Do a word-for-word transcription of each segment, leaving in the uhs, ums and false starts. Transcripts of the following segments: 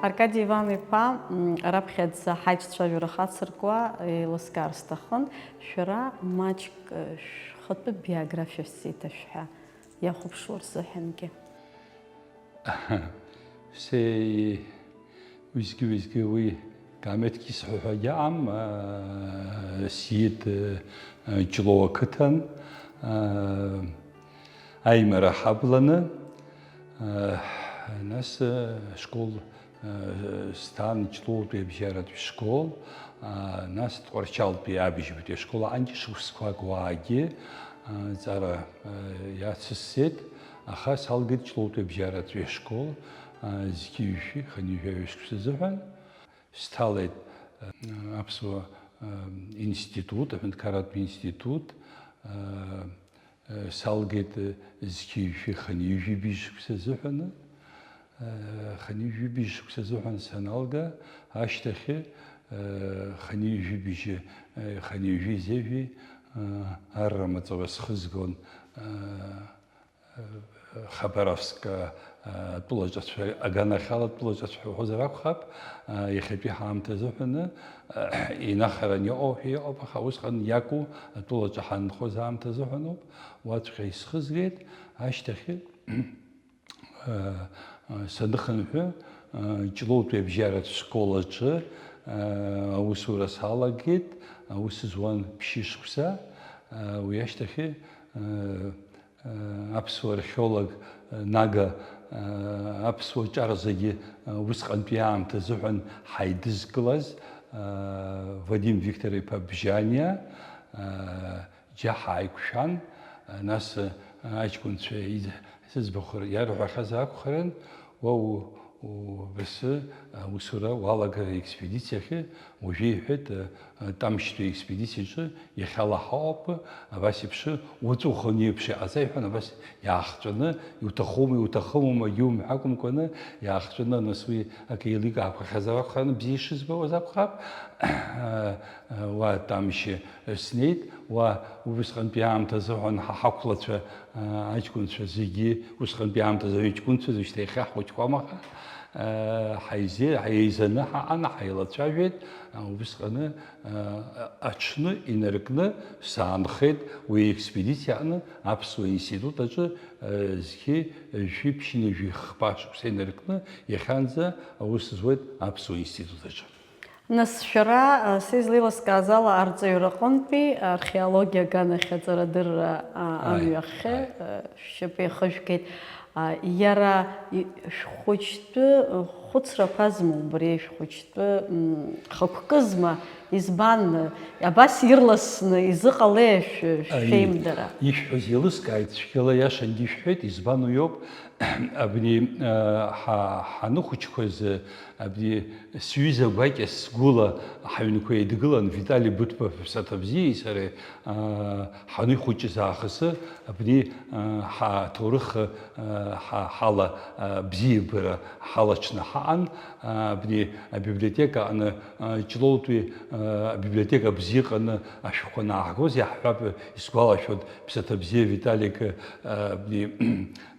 Аркади Иван-иԥа, м, раԥхьаӡа ҳаиҿцәажәара хацыркуа еилыскаар сҭахын, шәара маҷк, э, шәхатәы биографиа шәзеиҭашәҳәа, иахәаԥшуа рзыҳәангьы. Се-, уеизгьы-уеизгьы уи камеҭк исҳәо ҳәагьы аҟам, аа, сиит, аа, Ҷлоу ақыҭан, аа, аимара ҳабланы, аа, нас, аа, школ, аа, сҭан Ҷлоутәи абжьаратә школ, аа, нас Тҟәарчалтәи абыжьбатәи ашкол аҟангьы шықәсқәак уаагьы, аа, ҵара, аа, иацысҵеит. Аха салгеит Ҷлоутәи абжьаратәи ашкол, а, зқьи жәшәи хынҩажәаҩа шықәса азыҳәан. Сҭалеит, а, аԥсуа, а, институт, аҳәынҭқарратә институт, а, а, салгеит, а, зқьи жәшәи хынҩажәи быжь шықәса азыҳәаны. А, хынҩажәи быжь шықәса азыҳәан саналга, ашьҭахьы, а, хынҩажәи быжьи, а, хынҩажәи зежәи, а, арра маҵура схызгон, а, Хабаровск, а, атәылаҿацәа аганахьала атәылаҿацәа ҳәа уҳәозар акәхап, а, иахьатәи ҳаамҭа азыҳәаны, а, инахаран иҟоу ҳәа иҟоуп, аха усҟан иакәу атәылаҿы ҳанхоз аамҭа азыҳәаноуп, уаҵәҟьа исхызгеит, ашьҭахьы, а, а, саныхынҳәы, а, Ҷлоутәи абжьаратә школ аҿы, а, аусура салагеит, аус зуан ԥшьышықәса, а, уи ашьҭахьы, а, аԥсуа археолог, нага, аԥсуа ҿар зегьы усҟантәи аамҭа азыҳәан ҳаидызкылаз, Вадим Виктор-иԥа Бжьаниа, џьа ҳааиқәшәан, нас аҷкәынцәа ид-, сыӡбахә иарҳәахьаз акәхарын, уа у-, убасы аусура уалагар аекспедициахьы, уажәы иҳәеит, а, Тамшьтәи аекспедициаҿы иахьала ҳауп, абас еиԥш, уаҵәы уханы еиԥш иҟаҵа, иҳәан, абас иаахҵәаны, иуҭахума, иуҭахымума, егьи умҳәакәымкәаны, иаахҵәаны, нас уи акы еиликаақәахьазар акәхарын, бзиа ишызбауаз акәхап, а, а, уа Тамшьы снеит, уа убысҟантәи аамҭазы ҳәа ҳа ҳақәлацәа, а, аҷкәынцәа зегьы, усҟантәи аамҭазы аҩыҷкәынцәа, зышьҭа иахьа ҳхәыҷқәам аха, Ҳаизе-, ҳаизаны ҳаҟан, ҳаилацәажәеит. Убысҟаны, аҽны инаркны саанхеит уи аекспедициа аҟны Аԥсуа институт аҿы, зқьи жәшәи ԥшьынҩажәи хԥа шықәса инаркны иахьанӡа аус зуеит Аԥсуа институт аҿы. Нас шәара, а, са излеилыскааз ала, арҵаҩраҟынтәи археологиа аганахь аҵарадырра, а, Ааи, амҩахь, ааи. а, шәшьапы иахышәгеит. А, иара и-, шәхәыҷтәы, а, хәыцрақәазма убри, шәхәыҷтәы, м, хықәкызма, избан, абас ирласны изыҟалеи шә-, Ааи, шәеимдара? Ишәҳәаз еилыскааит цәгьала, иашангьы ишәҳәеит, избан уиоуп, абни, а, ҳа-, ҳаныхәыҷқәаз, абни Сҩыза гәакьа сгәыла ҳаҩнқәа еидгылан, Витали Быҭәба ҳәа ԥсаҭа бзиеи сареи, аа, ҳаныхәыҷыз аахысы абни, аа, ҳаҭоурых, аа, ҳа-, ҳала, аа, бзиабара ҳалаҽны ҳаҟан. Аа, абни абиблиотека аҟны, аа, Ҷлоутәи, аа, абиблиотека бзиа ыҟаны ашәҟәқәа анааҳгоз иаҳҳәап, исгәалашәоит, ԥсаҭа бзиа Виталик, аа, абни,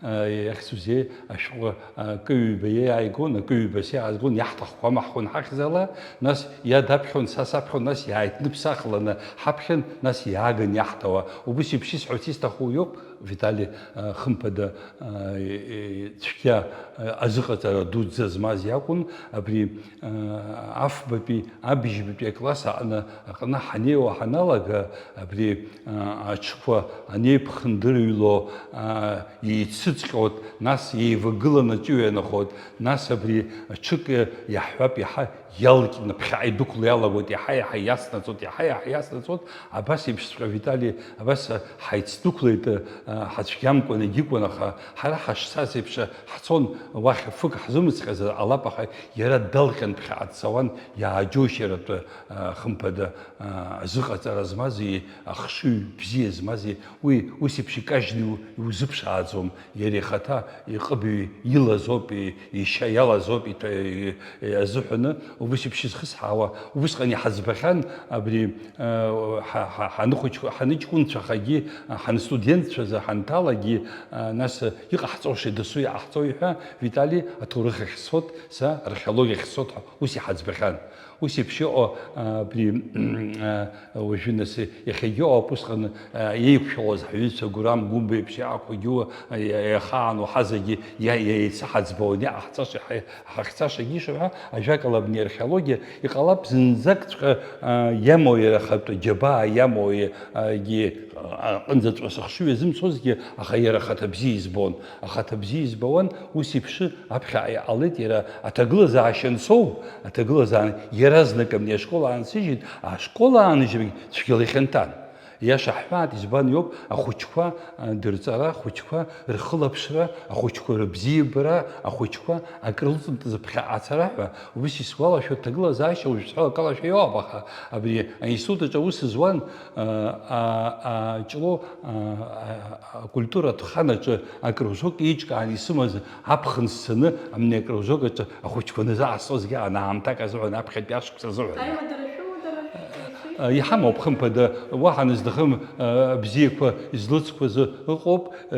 Иахьӡузеи, ашәҟәы акы-ҩба иааигон, акы-ҩба сиаазгон, иаҳҭахқәа амаҳхәон ҳахьӡала, нас иа даԥхьон, са саԥхьон, нас иааидныԥсахланы ҳаԥхьан, нас иааган иаҳҭауа. Убыс еиԥш исҳәарц исҭаху иоуп, Витали, а, хымԥада, а, е-, е-, цәгьа, а, азыҟаҵара дуӡӡа змаз иакәын, абри, а, афбатәи, абыжьбатәи акласс аҟны, аҟны ҳанеиуа ҳаналага, абри, а, аҽқәа анеиԥхындырҩло, а, еицыҵҟьоит, нас еивагыланы аҿы иҩанахоит, нас абри аҽык иаҳҳәап, иаҳа иалкьны ԥхьаҟа идәықәла иалагоит, иаҳа-иаҳа иацнаҵоит, иаҳа-иаҳа иацнаҵоит, абас еиԥшҵәҟьа Витали, абас ҳаицдәықәлеит, а, ҳацәгьамкәан егьикәын, аха ҳара ҳашцаз еиԥш ҳцон, уахь фык ҳзымыцҟьазар ҟалап, аха иара далҟьан ԥхьаҟа дцауан, иааџьоушьаратәы, а, хымԥада, а, азыҟаҵара змази, ахшыҩ бзиа змази, уи ус еиԥш икажьны иу-, иузыԥшааӡом, иара ихаҭа иҟыбаҩ илазоуп, и-, ишьа иалазоуп, иҭа-, и-, и-, азыҳәаны Убыс еиԥш изхысҳауа, убысҟан иҳаӡбахьан абри, э, ҳа, ҳа, ҳаныхәыҷ-, ҳаныҷкәынцәахагьы, ҳанстудентцәаз ҳанҭалагьы, э, нас иҟаҳҵошеи дасу иҟаҳҵои ҳәа, Витали, аҭоурых ахь сцот, са археологиа ахь сцот ҳәа ус иҳаӡбахьан. Ус еиԥш иҟоу, э, абри, э, уажәы нас иахьагьы ыҟоуп, усҟан, э, еиқәшәалаз ҳҩызцәа Гурам Гәымба еиԥш иаақәагьы, э, иахаан уаҳа зегьы иа-, иа-, еицаҳаӡбауан, иҟаҳҵаша, ҳа-, ҳахьцашагьы ишоу ҳәа, ажәакала, абни археологиа иҟалап зынӡакҵәҟьа, а, иамоу иара ахатә џьабаа иамоу, а, егьи, а, аҟынӡаҵәҟьа сыхшыҩ иазымцозгьы, аха иара ахаҭа бзиа избон. Ахаҭа бзиа избауан, ус иԥшы аԥхьаҟа иҟалеит иара аҭагылазаашьа ансоу, аҭагылазаан-, иаразнак абни ашкол аансыжьит, ашкол ааныжьрагь цәгьала ихьанҭан. Иаша ҳҳәааит, избан иоуп, ахәыҷқәа, а, дырҵара, ахәыҷқәа рхылаԥшра, ахәыҷқәа рыбзиабара, ахәыҷқәа акрылҵынтыз ԥхьаҟа ацара ҳәа, ус исгәалашәо, ҭагылазаашьа уажәшьҭа акалашәа иоуп, аха абри аинститут аҿы аус зуан, а, а, а, Ҷлоу, а, а, акультуратә хан аҿы акружок еиҿкаан исымаз аԥхын сцаны, амни акружок аҿы ахәыҷқәа назаасҵозгьы аамҭак азыҳәан, аԥхьатәи ашықәс азыҳәан. Аиуадара шәыуадара шәеицәеит? Иҳамоуп, хымԥада, уаҳа назҭахым, а, бзиақәа излыцқәаз ыҟоуп, а,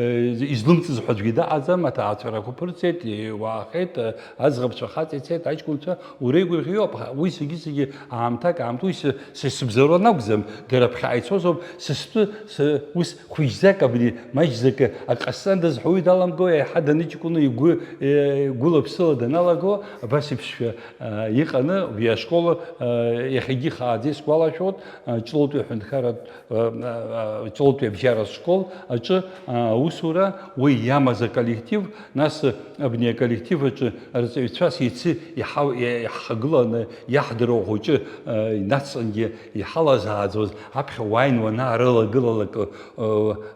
излымҵыз ҳәа аӡәгьы дыҟаӡам, аҭаацәарақәа ԥырҵеит, иуаахеит, а, аӡӷабцәа хаҵа ицеит, аҷкәынцәа уреигәырӷьо иоуп, уи зегьы-зегьы аамҭак, аамҭа, уи са, са сыбзоуран акәӡам, дара ԥхьаҟа ицозоуп, са стәы, са ус хәыҷӡак абри, маҷӡак аҟасҵандаз ҳәа уаҩы даламгауа, еиҳа даныҷкәыну игәы, е, гәыла-ԥсыла даналаго, абас еиԥшшәа, а, иҟаны, убри ашкол, а, иахьагьы ихааӡа исгәалашәоит, а, Ҷлоутәи аҳәынҭқарратә, а, а, а, Ҷлоутәи абжьаратә школ аҿы, а, аусура, уи иамаз аколлектив, нас, а, абни аколлектив аҿы арҵаҩцәас иацы иҳа-, иаҳхагыланы иаҳдыруа хәыҷы, а, инацҵангьы иҳалазааӡоз, аԥхьа уааин уанаарылагылалак, а,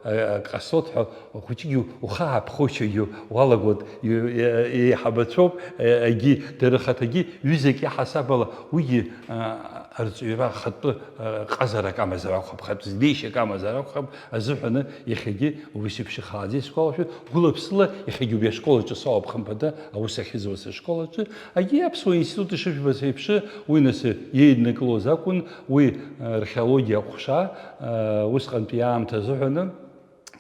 а, ҟасҵоит ҳәа, хәыҷыкгьы ухаҳаԥхошьагьы уалагоит, ҩ-, еиҳабацәоуп, егьи дара рхаҭагьы ҩызак иаҳасаб ала, уигьы, а, арҵаҩра ахатәы, а, ҟазарак амазар акәхап, хатә знеишьак амазар акәхап азыҳәаны, иахьагьы убас еиԥш ихааӡа исгәалашәоит, гәыла-ԥсыла иахьагьы убри ашкол аҿы соуп, хымԥада, аус ахьызуа сышкол аҿы, егьи аԥсуа институт ишыжәбаз еиԥш, уи нас иеиднакылоз акәын, уи, а, археологиа аҟәша, а, усҟантәи аамҭа азыҳәаны,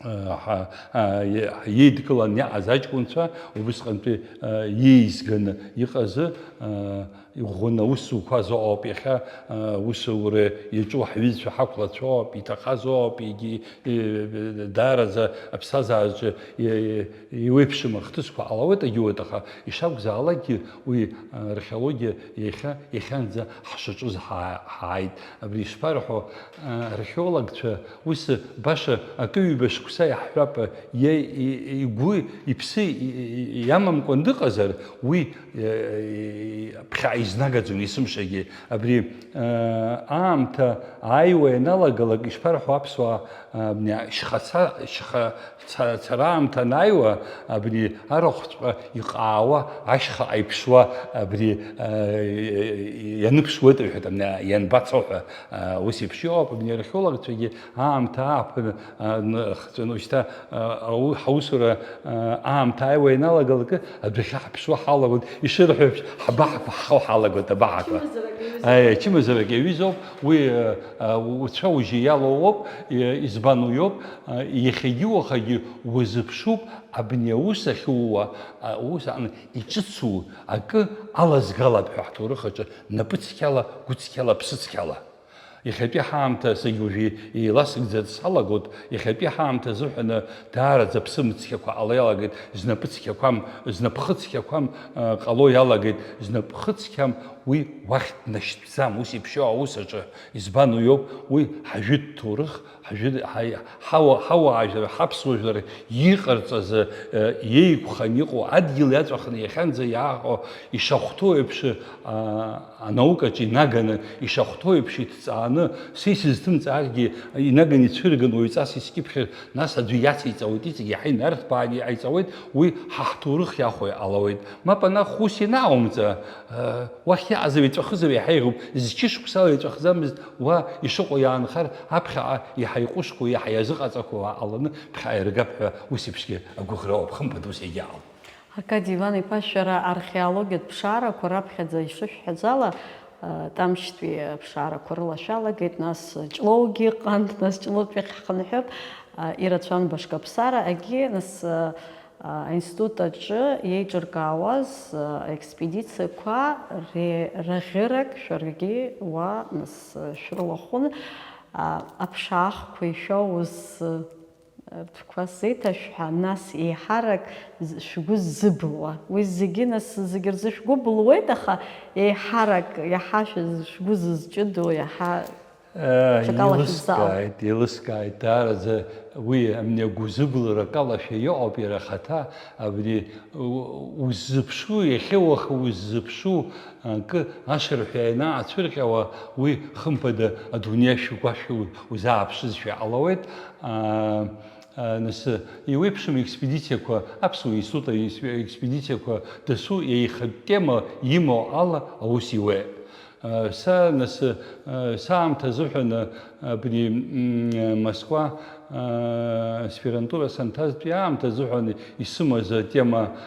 ҳа, ҳа, иеидкылан иаҟаз аҷкәынцәа, убысҟантәи, а, иеизганы иҟазы, а, иӷәӷәаны аус зуқәаз ауп иахьа, а, усура иаҿу ҳҩызцәа ҳақәлацәоуп, иҭахаз ауп, егьи, е, даараӡа аԥсҭазаараҿы, е, е, еиуеиԥшым ахҭысқәа ҟалауеит, агьуеит, аха ишакәзаалакгьы уи, а, археологиа иахьа, иахьанӡа ҳшаҿыз ҳаа-, ҳааит. Абри ишԥарҳәо, а, археологцәа Ус баша акы-ҩба шықәса иаҳҳәап, иа-, и-, игәы, иԥсы и-, и-, иамамкәан дыҟазар, уи, э, ԥхьаҟа изнагаӡом есымшагьы. Абри, э, аамҭа ааиуа ианалагалак, ишԥарҳәо аԥсуаа, э, абни шьхаца-, шьха-, ца-, цара аамҭа анааиуа, абри арахәҵәҟьа иҟаауа, ашьха аиԥшуа, абри, э, ианыԥшуеит, рҳәоит, абни ианбацо ҳәа, э, ус еиԥш иҟоуп, абни археологцәагьы аамҭа ааԥын, а, н-, хҵәаны уажәшьҭа, а, ау-, ҳаусура, а, аамҭа ааиуа ианалагалакы, адәахьы ҳаԥшуа ҳалагоит, ишырҳәо еиԥш, ҳабаҳақәа ҳхо ҳалагоит, абаҳақәа. Чымазарак иаҩызоуп. Аи, ачымазарак иаҩызоуп, уи, а, а, уцәа-ужьы иалоу ауп, и-, избан уиоуп, а, иахьагьы уахагьы уазыԥшуп, абни аус ахьууа, а, ус аҟны иҿыцу акы алазгалап ҳәа ҳҭоурых аҿы напы цқьала, гәы цқьала, ԥсы цқьала. Иахьатәи ҳаамҭа зегь уажәы еиласыгӡарц салагоит, иахьатәи ҳаамҭа азыҳәаны даараӡа аԥсымцқьақәа ҟала иалагеит, знапы цқьақәам, знапхы цқьақәам, а, ҟало иалагеит, знапхы цқьам уи уахь днашьҭӡам, ус еиԥшьоу аус аҿы. Избан уиоуп, уи ҳажәытә ҭоурых, ҳажәытә, ҳаи-, ҳауа-, ҳауаажәлар, ҳаԥсуа жәлар иҟарҵаз, а, иеиқәхан иҟоу адгьыл иаҵәахны иахьанӡа иааҟоу ишахәҭоу еиԥш, а, анаукаҿы инаганы, ишахәҭоу еиԥш иҭҵааны, са исызҭымҵааргьы, инаганы ицәырган уаҩҵас искьыԥхьыр, нас аӡәы иациҵауеит, иҵегь иаҳа инарҭбааны иҟаиҵауеит, уи ҳа ҳҭоурых иахәо иҟалауеит. Мап анахә ус ианаумҵа, уахь иаҟазар иҵәахызар иаҳа иӷьуп, зқьышықәсала иҵәахӡамызт, уа ишыҟоу иаанхар, аԥхьаҟа иаҳа иҟәышқәоу, иаҳа иазыҟаҵақәоу ааҟаланы ԥхьаҟа иргап ҳәа ус еиԥшгьы агәыӷра ыҟоуп, хымԥада ус егьаҟалом. Аркади Иван-иԥа, шәара археологиатә ԥшаарақәа раԥхьаӡа ишышәҳәаз ала, Тамшьтәи аԥшаарақәа рыла шәалагеит, нас Ҷлоугьы ыҟан, нас Ҷлоутәи ахь ҳхынҳәып, ирацәан башкаԥсара, агьи, нас, аинститут аҿы иеиҿыркаауаз аекспедициақәа ре-, раӷьырак шәаргьы уа, нас, шәрылахәын, аԥшаахқәа ишәоуз. Ртәқәа сеиҭашәҳәа, нас еиҳарак з-, шәгәы ззыбылуа. Уи зегьы, нас, зегьы рзы шәгәы былуеит, аха еиҳарак, иаҳа шәыз-, шәгәы зызҷыдоу, иаҳа Э, ҽакала шәыззаауа. Еилыскааит, еилыскааит, даараӡа уи амни агәы зыбылра акалашәа иҟоуп иара ахаҭа, абри у-, уззыԥшу, иахьа уаха уззыԥшу акы ашырҳәа ианаацәырҟьауа, уи хымԥада адунеи ашәгәашәа у-, узааԥшызшәа ҟалауеит. Аа, Нас, еиуеиԥшым експедициақәа, аԥсуа институт аинс-, експедициақәа дасу еихатә тема имоу ала аус иуеит. Са, нас, саамҭа азыҳәан абни, м, Москва, аспирантура санҭазтәи аамҭа азыҳәан исымаз атема,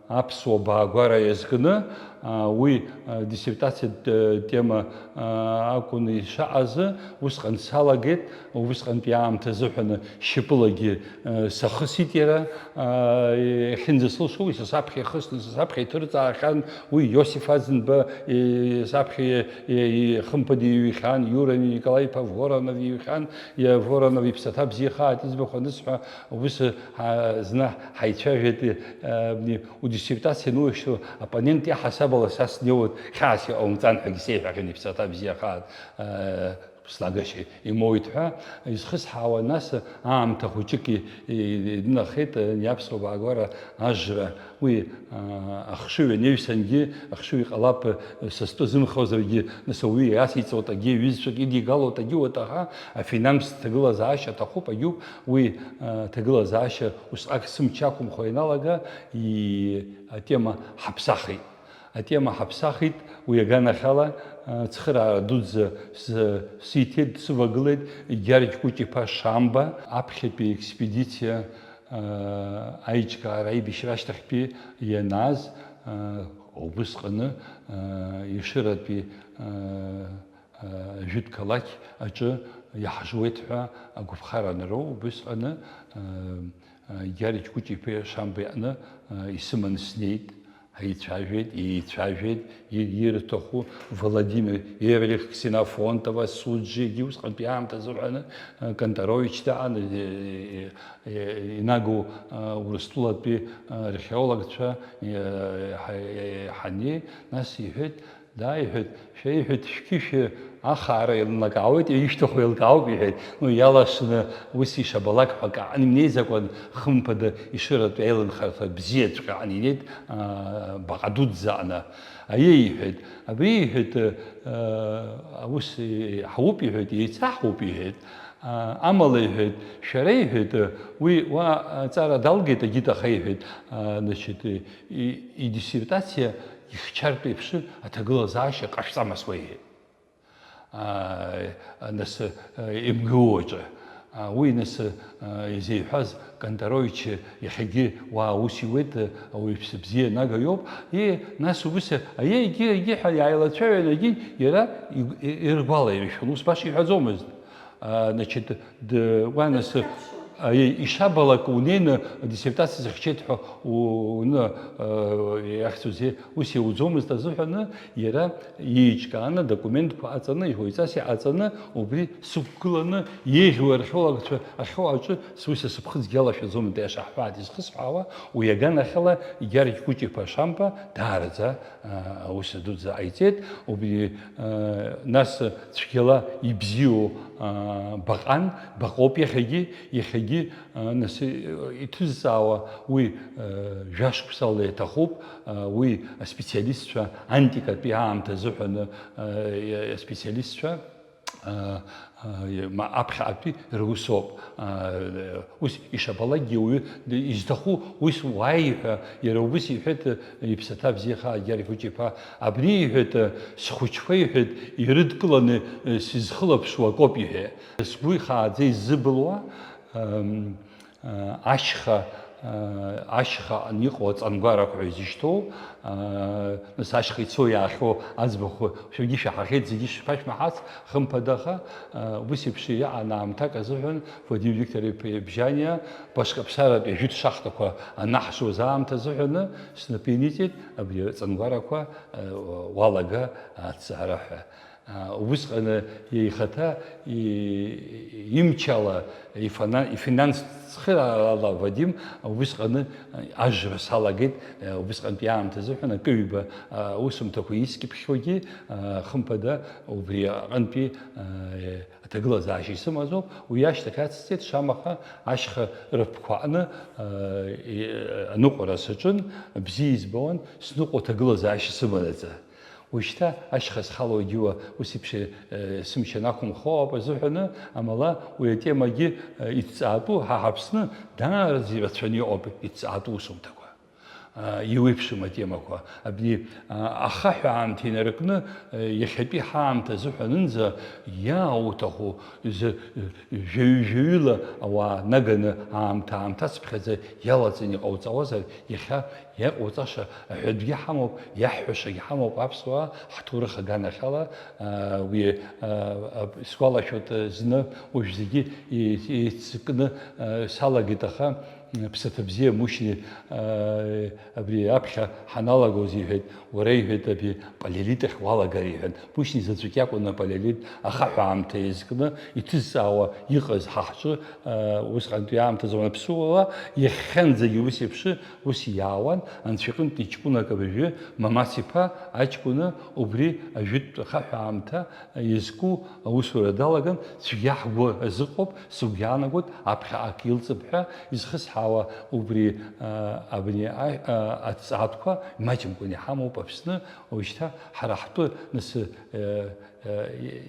аԥсуа баагәара иазкны, а, уи, а, диссертациатә, э, тема, а, акәын ишаҟаз, усҟан салагеит, усҟантәи аамҭа азыҳәан шьапылагьы, э, сахысит иара, а, иахьынӡасылшо, уи са саԥхьа ихысны, са саԥхьа иҭырҵаахьан, уи Иосиф Аӡынба, э, саԥхьа, э, э, хымԥада иҩхьан, Иура Николаи-иԥа Воронов иҩхьан, э, Воронов иԥсаҭа бзиахааит, иӡбахә анысҳәа, ус, а, зны ҳаицәажәеит, э, Удиссертациа ануашьҭоу, оппонент иаҳасабала са снеиуеит, хьаас иҟаумҵан ҳәагьы сеиҳәахьан, иԥсаҭа бзиахааит, э, снагашьа имоуит ҳәа, изхысҳаауа, нас аамҭа хәыҷык и-, и-, инахеит, э, иаԥсуа баагәара ажра. Уи, э, ахшыҩ анаҩсангьы, ахшыҩ иҟалап, э, са стәы зымхозаргьы, нас ауаҩы иациҵоит, агьи ҩызцәак идигалоит, агьи уаҭахаа афинанстә ҭагылазаашьа аҭахуп, агьуп, уи, э, ҭагылазаашьа Усҟак сымч ақәымхо ианалага, и-, атема ҳаԥсахит. Атема ҳаԥсахит, уи аганахьала, а, цхыраара дуӡӡа с-, сиҭеит, дсывагылеит Гьаргь Кәыҷ-иԥа Шамба, аԥхьатәи аекспедициа, а, аиҿкаара аибашьра ашьҭахьтәи ианааз, а, убысҟаны, а, Ешыратәи, а, Жәытә қалақь аҿы иаҳжуеит ҳәа агәаԥхара анароу, убысҟаны, Гьаргь Кәыҷ-иԥеи Шамба иҟны исыманы снеит, ҳаицәажәеит, еицәажәеит, и-, ирҭаху Владимир Еврих, Ксенофонтова, Суджи, егьи усҟантәи аамҭазы ҳәаны, Конторович даан, инагоу Урыстәылатәи археологцәа ҳа-, ҳаннеи, нас иҳәеит, Дааиҳәеит, шәеиҳәеит, шәқьышә ахаара еилнакаауеит, ишәҭаху еилкаауп, иҳәеит. Ну, иаласны ус ишабалак ҳәа акаан имнеиӡакәан, хымԥада, Ешыратәи аиланхарҭа бзиаҵәҟьа ан инеит, аа, баҟа дуӡӡа аҟны. Аиеи, иҳәеит, абри, иҳәеит, аа, аус ҳауп, иҳәеит, еицаҳуп, иҳәеит. Аа, амала, иҳәеит, шәара, иҳәеит, уи уа аҵара далгеит, агитаха, иҳәеит, аа, значит, и-, идиссертациа ихьчартә еиԥш аҭагылазаашьа ҟашәҵама сгәеиҭеит. Аа, нас, э, МГУ аҿы. Аа, уи нас, э, изеиҳәаз Конторович иахьагьы уа аус иуеит, э, ауаҩԥсы бзиа нагоуп. И, нас убыс, аиеи, егьи, егьи ҳәа иааилацәажәан, егьи иара иг-, и-, иргәалаиршәон, ус баша иҳәаӡомызт. Аа, значит, Д-, уа нас, аиеи, ишабалак унеины адиссертациа захьчеит ҳәа у-, уны, э, иахьӡузеи, ус иуӡомызт азыҳәаны, иара иеиҿкааны, адокументқәа аҵаны, иҳәоиҵас иҟаҵаны, убри сықәгыланы, еиӷьу археологцәа ахьоу аҿы, с-, уи са сыԥхыӡгьы алашәаӡомызт, аиаша ҳҳәааит, изхысҳәаауа, уи аганахьала Гьаргь Кәыҷ-иԥа Шамба даараӡа, а, аус дуӡӡа ҟаиҵеит. Убри, а, нас цәгьала ибзиоу, а, баҟан, баҟоуп иахьагьы, иахьагьы, а, нас, э, иҭызҵаауа уи, э, жәашықәсала иаҭахуп, а, уи аспециалистцәа, антикатәи аамҭа азыҳәаны, а, аспециалистцәа, а, а, ма-, аԥхьаҟатәи русоуп. А, ус ишабалакгьы уаҩы д-, изҭаху ус уааи ҳәа, иара убыс иҳәеит, э, иԥсаҭа бзиахааит Гьаргь Кәыҷ-иԥа. Абри иҳәеит, э, схәыҷқәа иҳәеит, ирыдкыланы, э, сизхылаԥшуа акоуп иҳәеит. Сгәы ихааӡа иззыбылуа, ам, а, ашьха, Ашьха аҟны иҟоу аҵангәарақәа ҳәа изышьҭоу, нас ашьха ицо иаахьоу аӡбахә шәаргьы шәаҳахьеит, зегьы шԥашәмаҳац, хымԥада, аха ус еиԥш иҟан аамҭак азыҳәан Владимир Викторович Ԥиабжьаниа Башкаԥсаратәи ажәытә шахтақәа анаҳшоз аамҭа азыҳәаны снапы иниҵеит абри аҵангәарақәа уалага аҭҵаара ҳәа. Убысҟаны ихаҭа имчала, ифана-, ифинанс цхыраарала Вадим убысҟаны ажра салагеит, убысҟантәи аамҭазыҳәан акы-ҩба аусумҭақәа искьыԥхьуагьы, хымԥада, убри аҟынтәи аҭагылазаашьа исымазоуп. Уи ашьҭахь ацҵеит, шамаха ашьха рыԥқәа аҟны аныҟәара саҿын, бзиа избауан, сныҟәо аҭагылазаашьа сыманаҵы. Уажәшьҭа ашьха зхалогьы уа ус еиԥш, э, сымч анақәымхо ауп азыҳәаны, амала уи атемагьы, э, иҭҵаатәу ҳа ҳаԥсны даараӡа ирацәаны иҟоуп иҭҵаатәу усумҭақәа. Э, иуеиԥшым атемақәа. Абни, э, ахаҳә аамҭа инаркны, э, иахьатәи ҳаамҭа азыҳәанынӡа иаауҭаху изы, э, жәаҩы-жәаҩыла ауаа наганы аамҭа-аамҭацыԥхьаӡа иалаҵаны иҟауҵауазар, иахьа Иҟауҵаша аҳәатәгьы ҳамоуп, иаҳҳәашагьы ҳамоуп аԥсуаа ҳҭоурых аганахьала, аа, уи, аа, сгәалашәоит, зны уажә зегьы еицыкны, аа, салагеит, аха, ԥсаҭа бзиа Мушьни, аа, абри аԥхьа ҳаналагоз иҳәеит, уара, иҳәеит, абри палеолит ахь уалагар, иҳәан. Мушьни заҵәык иакәын апалеолит ахаҳә аамҭа иазкны иҭызҵаауа иҟаз ҳа ҳҿы, аа, усҟантәи аамҭазы уанаԥсуала, иахьанӡагьы ус еиԥш Ус иаауан, анцәа иҟынтә иҷкәынак абыржәы Мамац-иԥа аҷкәыны убри ажәытәтә ахаҳә аамҭа иазку аусура далаган, цәгьа ҳгәы азыҟоуп, сыгәы иаанагоит, аԥхьаҟа акы илҵып ҳәа изхысҳауа убри, а, абни, а, а, аҭҵаатәқәа маҷымкәан иҳамоуп Аԥсны, уажәшьҭа ҳара ҳтәы нас, а,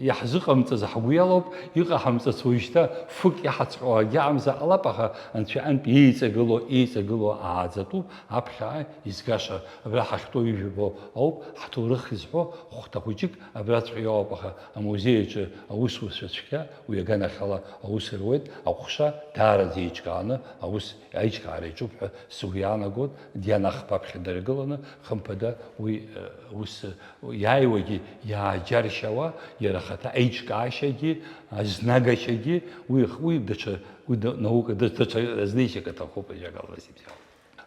Иаҳзыҟамҵаз ҳгәы иалоуп, иҟаҳамҵац уажәшьҭа фык иаҳаҵҟьауагьы амза ҟалап, аха Анцәа иҟынтә еиҵагылоу, еиҵагылоу ааӡатәуп, аԥхьаҟа изгаша абра ҳахьтәоу ижәбо ауп, ҳҭоурых изҳәо хәҭа хәыҷык абраҵәҟьа иоуп, аха амузеи аҿы аусуцәа цәгьа уи аганахьала аус руеит, аҟәша даараӡа еиҿкааны аус аиҿкаара иаҿуп ҳәа сгәы иаанагоит, Диана Ахԥа аԥхьа дыргыланы, хымԥада, уи, э, ус, э, иааиуагьы иааџьаршьауа, иара ахаҭа аиҿкаашьагьы, азнагашьагьы, уи, уи даҽа, уи да-, наука да-, даҽа азнеишьак аҭахуп, ажәакала, зегьы.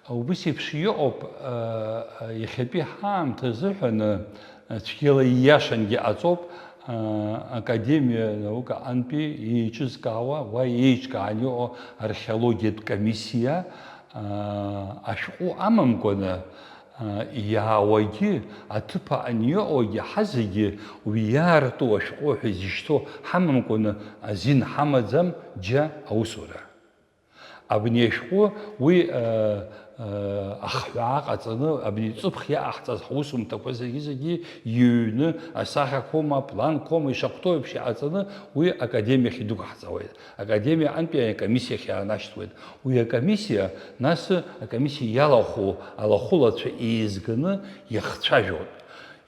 Убыс еиԥш иҟоуп, э, э, иахьатәи ҳаамҭа азыҳәаны, э, цәгьала ииашангьы ҟаҵоуп, э, Академиа наука антәи еиҿызкаауа, уа еиҿкаан иҟоу археологиатә комиссиа, Аа, ашәҟәы амамкәаны, аа, иаауагьы, аҭыԥ аҟны иҟоугьы, ҳазегьы уи иаарту ашәҟәы ҳәа изышьҭоу ҳамамкәаны азин ҳамаӡам џьа аусура. Абни ашәҟәы уи, аа, аа, ахҳәаа ҟаҵаны, абни ҵыԥх иаҟаҳҵаз ҳусумҭақәа зегьы-зегьы иҩны, асахьақәоума, апланқәоума, ишахәҭоу еиԥш иҟаҵаны уи академиахь идәықәаҳҵауеит. Академиа аҟынтәи акомиссиахь иаанашьҭуеит. Уи акомиссиа, нас акомиссиа иалахәу алахәылацәа еизганы иахцәажәоит.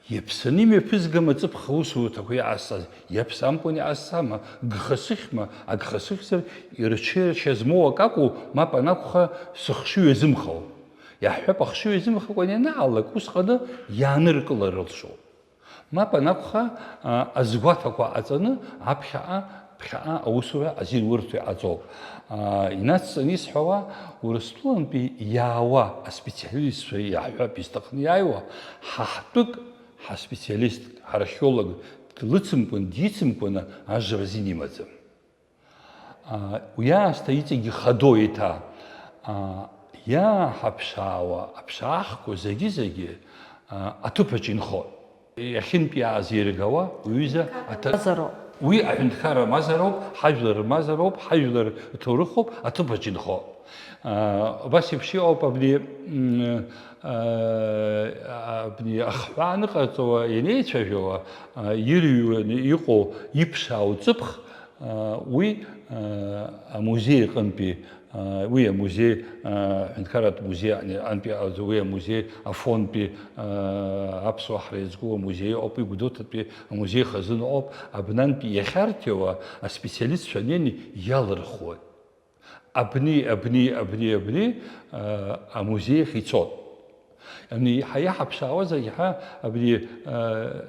Иаԥсаны имҩаԥызгама аҵыԥх аусурҭақәа иҟасҵаз, иаԥсамкәан иҟасҵама, гха сыхьма, агха сыхьзар, ирҽеиршьа змоу акакәу, мап анакәха, сыхшыҩ азымхауп. Иаҳҳәап, ахшыҩ азымхакәан ианаалак, усҟаны иааныркылар рылшоит. Мап анакәха, а, азгәаҭақәа ҟаҵаны аԥхьаҟа, ԥхьаҟа аусура азин урҭо иҟаҵоуп. А, инацҵаны исҳәауа, Урыстәылантәи иаауа аспециалистцәа иаҳҳәап, изҭахны иааиуа, ҳа ҳтәык, ҳаспециалистк, ҳархеолог длыцымкәан, дицымкәаны ажра азин имаӡам. Уи аасҭа иҵегьгьы хадоу еиҭа, иааҳаԥшаауа аԥшаахқәа зегьы-зегьы аҭыԥаҿ инхоит. Иахьынтәиааз иргауа уҩыза аҭа-, Мазароуп. Уи аҳәынҭқарра мазароуп, ҳажәлар рмазароуп, ҳажәлар рҭоурыхоуп, аҭыԥаҿ инхоит. Убас еиԥш иҟоуп абни, м, абни ахҳәаа аныҟарҵауа, ианеицәажәауа, ирыҩуаны иҟоу иԥшаау ҵыԥх, Уи амузеи аҟынтәи, уи амузеи, аҳәынҭқарратә музеи аҟны, антәи, уи амузеи афондтәи, аԥсуа ҳара иазку амузеи ыҟоуп, уи Гәдоуҭатәи амузеи хазына ыҟоуп, абнантәи иахьарҭиуа аспециалистцәа неины иалырхуеит. Абни, абни, абни, абни, а, амузеи ахь ицот. Абни иаҳа иаҳаԥшаауазаргьы ҳәа, абни, а,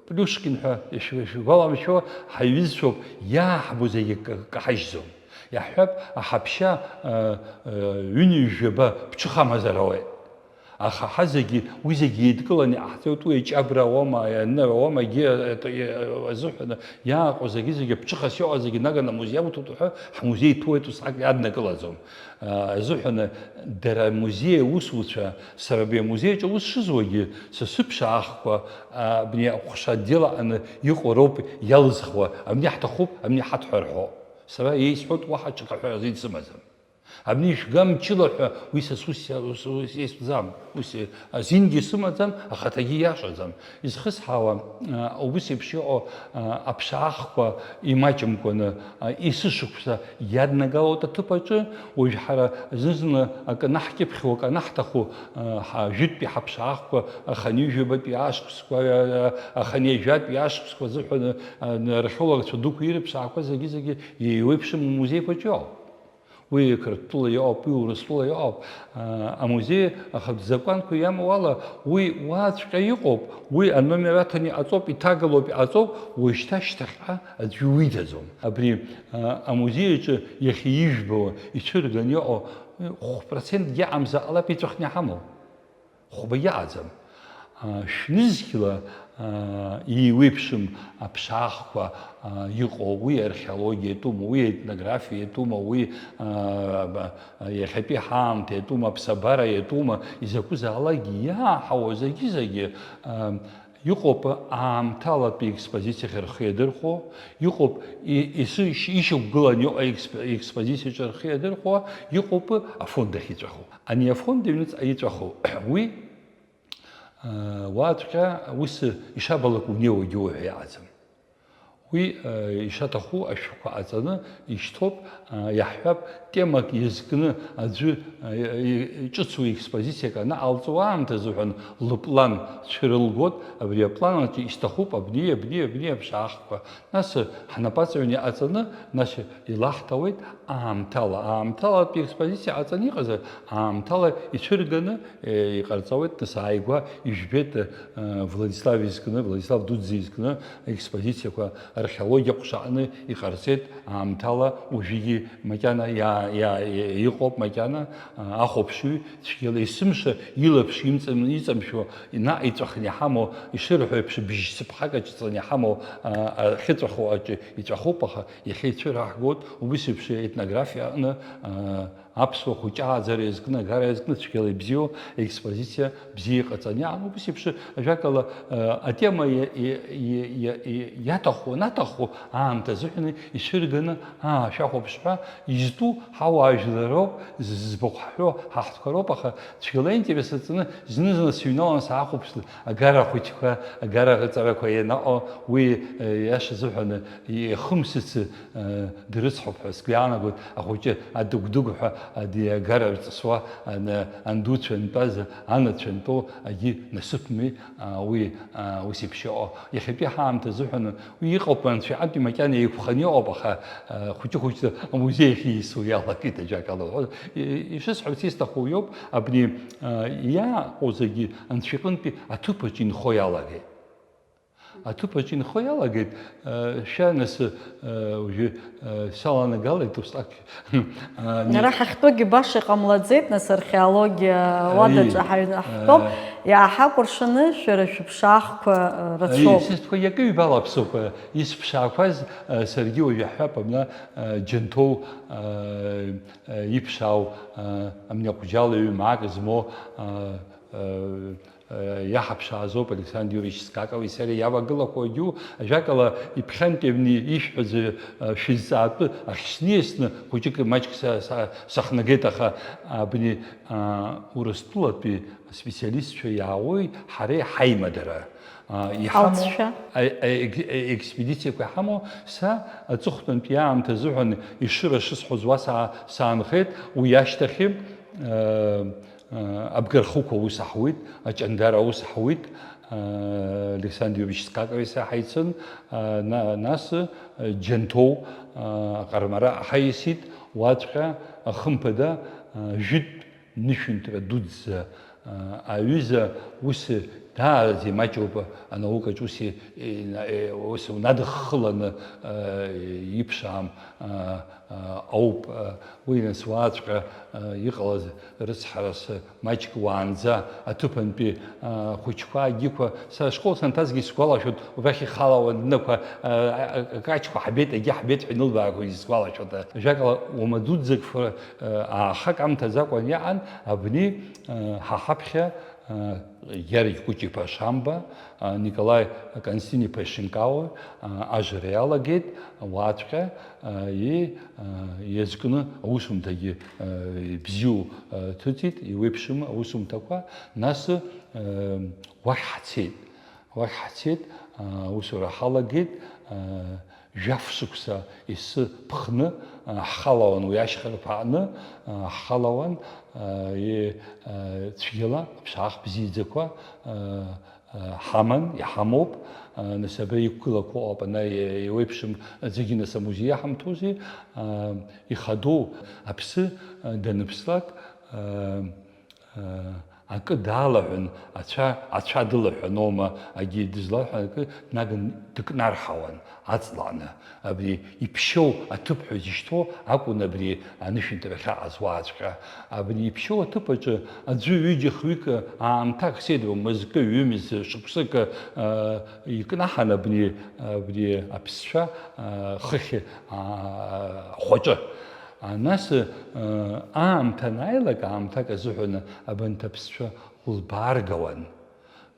Плюшкин ҳәа ишәгәаламшәо ҳаиҩызцәоуп, иааҳбо зегьы ка-, каҳажьӡом. Иаҳҳәап, аҳаԥшьа, а, а, ҩынҩажәаба ԥҽыхамазар ауеит. Аха ҳа зегьы, уи зегьы еидкыланы иҟаҳҵоит, уи аҷабра ауама, аныра ауама, егьи, а, а, азыҳәан иааҟоу зегьы-зегьы ԥҽыхас иҟоу зегьы наганы амузеи иамҭоит уҳәа, ҳмузеи иҭәуеит усҟак иаднакылаӡом. А, азыҳәан дара амузеи аусуцәа, сара абри амузеи аҿы аус шызуагьы, са сыԥшаахқәа, а, абни аҟәша отдел аҟны иҟоу роуп иалызхуа, абни ҳҭахуп, абни ҳаҭ ҳәа рҳәо. Сара еисҳәоит, уаҳа ҽак аҳәара азин сымаӡам. Абни ишәга мчыла ҳәа, уи са сус, ус, ус исҳәаӡам, ус, азингьы сымаӡам, ахаҭагьы иашаӡам. Изхысҳауа, а, убыс еиԥш иҟоу, а, аԥшаахқәа имаҷымкәаны, а, есышықәса иаднагалоит аҭыԥ аҿы, уажә ҳара зны-зынла акы анаҳкьыԥхьуа, акы анаҳҭаху, а, ҳа-, жәытәтәи ҳаԥшаахқәа, аханҩажәабатәи ашықәсқәа, а, а, аханҩажәатәи ашықәсқәа азыҳәан, а, археологцәа дуқәа ирыԥшаақәа зегьы-зегьы еиуеиԥшым амузеиқәа аҿы иҟоуп. Уи Қырҭтәыла иҟоуп, уи Урыстәыла иҟоуп. А, амузеи ахатә закәанқәа иамоу ала, уи уаҵәҟьа иҟоуп, уи аномер аҭаны иҟаҵоуп, иҭагалоуп, иҟаҵоуп, уажәшьҭа шьҭахьҟа аӡәы иуиҭаӡом. Абри, а, амузеи аҿы иахьа ижәбо, ицәырганы иҟоу, хә-, процентгьы аҟамзар ҟалап иҵәахны иҳамоу. Хәба иаҟаӡам. А, шәнызқьла, а, еиуеиԥшым аԥшаахқәа, а, иҟоу, уи археологиа иатәума, уи аетнографиа иатәума, уи, а, ба-, иахьатәи ҳаамҭа иатәума, аԥсабара иатәума, изакәызаалакгьы иааҳауа зегьы-зегьы, а, иҟоуп аамҭалатәи експозициахь рхы иадырхәо, иҟоуп и-, иши-, ишьақәгылан иҟоу аексп-, аекспозициаҿы рхы иадырхәо, иҟоуп афонд ахь иҵәаху. Ани афонд аҩныҵҟа иҵәаху, уи, а, уаҵәҟьа ус ишабалак унеиуагьы уаҩ иаҟаӡам. Уи, а, ишаҭаху ашәҟәқәа ҟаҵаны ишьҭоуп, а, иаҳҳәап, темак иазкны аӡәы, а, и-, и-, ҿыцу експозициак анаҟалҵо аамҭазы ҳәа лыплан цәырылгоит, абри аплан аҿы исҭахуп абни, абни, абни аԥшаахқәа. Нас ҳнапаҵаҩны иҟаҵаны, нас илаҳҭауеит аамҭала. Аамҭалатәи експозициа ҟаҵаны иҟазар, аамҭала ицәырганы, э, иҟарҵауеит, нас ааигәа ижәбеит, э, Владислав изкны, Владислав Дудза изкны аекспозициақәа археологиа ҟәша аҟны иҟарҵеит, аамҭала уажәыгьы макьана иа-, иа-, иа-, иҟоуп, макьана, а, ахәаԥшҩы цәгьала есымша илаԥш имҵам-, иҵамшәо, наҟ иҵәахны иҳамоу, ишырҳәо еиԥш, бжь-цыԥхак аҿы ҵаны иҳамоу, а, ахьыҵәаху аҿы иҵәахуп, аха иахьа ицәыраҳгоит, убыс еиԥш аетнографиа аҟны, а, аԥсуа хәыҷы ааӡара иазкны, агара иазкны цәгьала ибзиоу експозициа бзиа иҟаҵаны иаан, убыс еиԥш, ажәакала, а, атема иа-, иа-, иа-, иа-, иа-, иаҭаху, анаҭаху аамҭа азыҳәан ицәырганы, аа, шәахәаԥш ҳәа изтәу ҳауаажәлар роуп, зыӡбахә ҳҳәо ҳа ҳтәқәа роуп, аха цәгьала аинтерес аҵаны зны-зынла сыҩналаны саахәаԥшны, агара ахәыҷқәа, агара аҵарақәа ианаҟо, уи, э, иаша азыҳәан ихымсыцы, э, дрыцҳауп ҳәа сгәы иаанагоит, ахәыҷы адыгә-дыгәҳәа, ади агара рҵысуа, ан-, андуцәа антәаз, анацәа антәоу, агьи насыԥми, а, уи, а, ус еиԥш иҟоу. Иахьатәи ҳаамҭа азыҳәан уи иҟоуп, анцәа иҟынтәи макьана еиқәханы иҟоуп, аха, а, хәыҷы-хәыҷла амузеи ахь ииасуа иалагеит, ажәакала. И-, ишысҳәарц исҭаху иоуп, абни, а, иааҟоу зегьы анцәа иҟынтәи аҭыԥ аҿы инхо иалагеит. Аҭыԥ аҿы инхо иалагеит, а, шәа нас, а, уажәы, а, саланагалеит усҟак. А, не- Ара ҳахьтәоугьы баша иҟамлаӡеит, нас археологиа Аи, уадаҿы ҳаҩ-, ҳтәоуп, а, иааҳакәыршаны шәара шәыԥшаахқәа, а, рацәоуп. Аи, сыҭәқәа иакы ҩбала ԥсуп, а, исԥшаақәаз, а, саргьы уажә иаҳҳәап, абна, а, Џьанҭоу, а, а, иԥшаау, а, амни аҟәџьал ҩ-маак змоу, а, а, иаҳаԥшаазоуп Александр Юрьевич Скакови сареи иавагылақәоу агьу, ажәакала, иԥхьантәи абни ишәҳәаз, а, шәызҵаатәы ахьсниасны, хәыҷык маҷк са, са, сахнагеит, аха абни, а, Урыстәылатәи аспециалистцәа иаауеит ҳареи ҳаимадара. А, иҳамоу Алҵшәа. А, а, екс-, а, експедициақәа иҳамоу, са аҵыхәтәантәи аамҭа азыҳәан ишыра шысҳәоз уа саа-, саанхеит, уи ашьҭахьы, а, а, абгархықәа аус аҳуеит, аҷандара аус аҳуеит, а, Александр Юрьевич Скакови сара ҳаицын, а, на-, нас, а, Џьанҭоу, а, аҟармара ҳаиасит, Уаҵәҟьа, хымԥада, а, жәытә нышәынҭра дуӡӡа, а, аҩыза ус даараӡа имаҷуп, анаукаҿ ус и-, и-, ус унадыххыланы, а, иԥшаам, а, а, ауп. А, уи нас уаҵәҟьа, а, иҟалаз рыцҳарас маҷк уаанӡа аҭыԥантәи, а, хәыҷқәа, агьиқәа, сара ашкол санҭазгьы исгәалашәоит, убрахь ихалауан днықәа, а, а, акаҷқәа ҳбеит, егьи ҳбеит ҳәа инылбаагоит исгәалашәоит. Ажәакала, уама дуӡӡак ф-, а, аахак амҭаӡакәан иаан, абни, а, ҳа ҳаԥхьа, а, Георгь Кәыҷ-иԥа Шамба, а, Николаи Константин-иԥа Шинкауа, а, ажра иалагеит, уаҵәҟьа, а, и-, а, иазкны аусумҭагьы, а, ибзиоу, а, ҭыҵит, иуеиԥшым аусумҭақәа, нас, а, уахь ҳцеит. Уахь ҳцеит, а, аусура ҳалагеит, а, жәаф шықәса ес ԥхны, а, ҳхалауан уи ашьхарԥ аҟны, а, ҳхалауан, а, и-, а, цәгьала аԥшаах бзиаӡақәа, а, а, ҳаман, иҳамоуп, а, нас абра иқәгылақәо ауп, ана и-, иуеиԥшым аӡәгьы нас амузеи иаҳамҭози, а, ихадоу аԥсы, а, даныԥслак, а, акы даалаҳәын, ацәа, ацәа дылаҳәаноума, агьи дызлаҳәа акы днаган дыкнарҳауан аҵланы. Абри иԥшьоу аҭыԥ ҳәа изышьҭоу акәын абри анышәынҭра ахьаҟаз уааҵәҟьа. Абри иԥшьоу аҭыԥ аҿы аӡәы ҩыџьа хҩык аамҭак седроу мызкы, ҩымз, шықәсык, а, икнаҳан абни, абри аԥсцәа, а, хыхь, а, ахәаҿы. А, нас, э, аамҭа анааилак, аамҭак азыҳәан абанҭ аԥсцәа улбааргауан.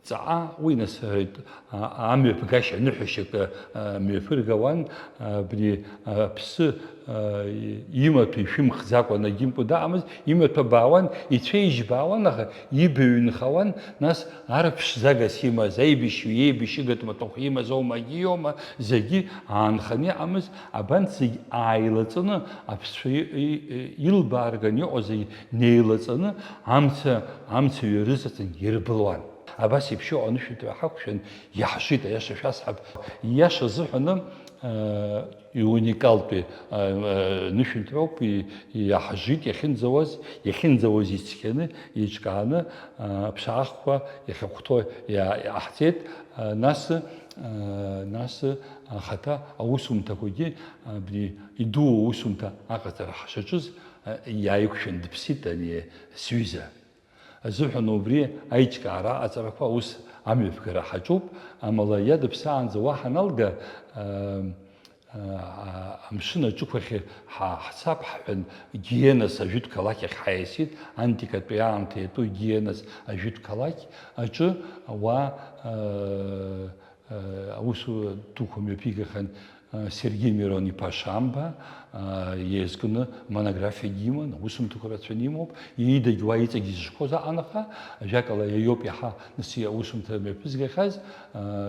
Ҵаҟа уи нас, э, а-, амҩаԥгашьа ныҳәашьак, э, мҩаԥыргауан, э, абри, э, аԥсы, э, имаҭәа ишәымхӡакәа нагимпу даамыз, имаҭәа баауан, ицәеижь баауан, аха ибаҩ нхауан, нас арԥшӡагас имаз, аибашьҩы иеибашьыгатә маҭәахә имаз аума, агьиома, зегьы аанханы иҟамыз, абанҭ зегь ааилаҵаны, аԥсцәа и-, и-, илбаарганы иҟоу зегь неилаҵаны, амца, амца ҩарызаҵан ирбылуан. Абас еиԥш иҟоу анышәынҭра ҳақәшәан, иаҳжит, аиаша шәасҳәап. Ииаша азыҳәаны, э, иуникалтәи, э, э, нышәынҭроуп, и-, иаҳжит иахьынӡауаз, иахьынӡауаз ицқьаны, еиҿкааны, э, аԥшаахқәа иахьахәҭоу иа-, иҟаҳҵеит. Э, нас, э, нас ахаҭа аусумҭақәагьы, абри идуу аусумҭа аҟаҵара ҳшаҿыз, э, иааиқәшәан дыԥсит ани сҩыза. Азыҳәан убри аиҿкаара аҟаҵарақәа аус амҩаԥгара ҳаҿуп, амала иадыԥсаанӡа уа ҳаналга, э, э, амшын аҿықәахь ҳа-, ҳцап ҳҳәан, Гиенас ажәытә қалақь ахь ҳаиасит, антикатәи аамҭа иатәу Гиенас ажәытә қалақь аҿы уа, э, аусура дуқәа мҩаԥигахьан, Сергеи Мирон-иԥа Шамба, иазкны монографиагьы иман, аусумҭақәа рацәаны имоуп, иидагь уа иҵегь изышьҭоу заҟанаха, ажәакала, иоуп иаҳа нас аусумҭа мҩаԥызгахьаз,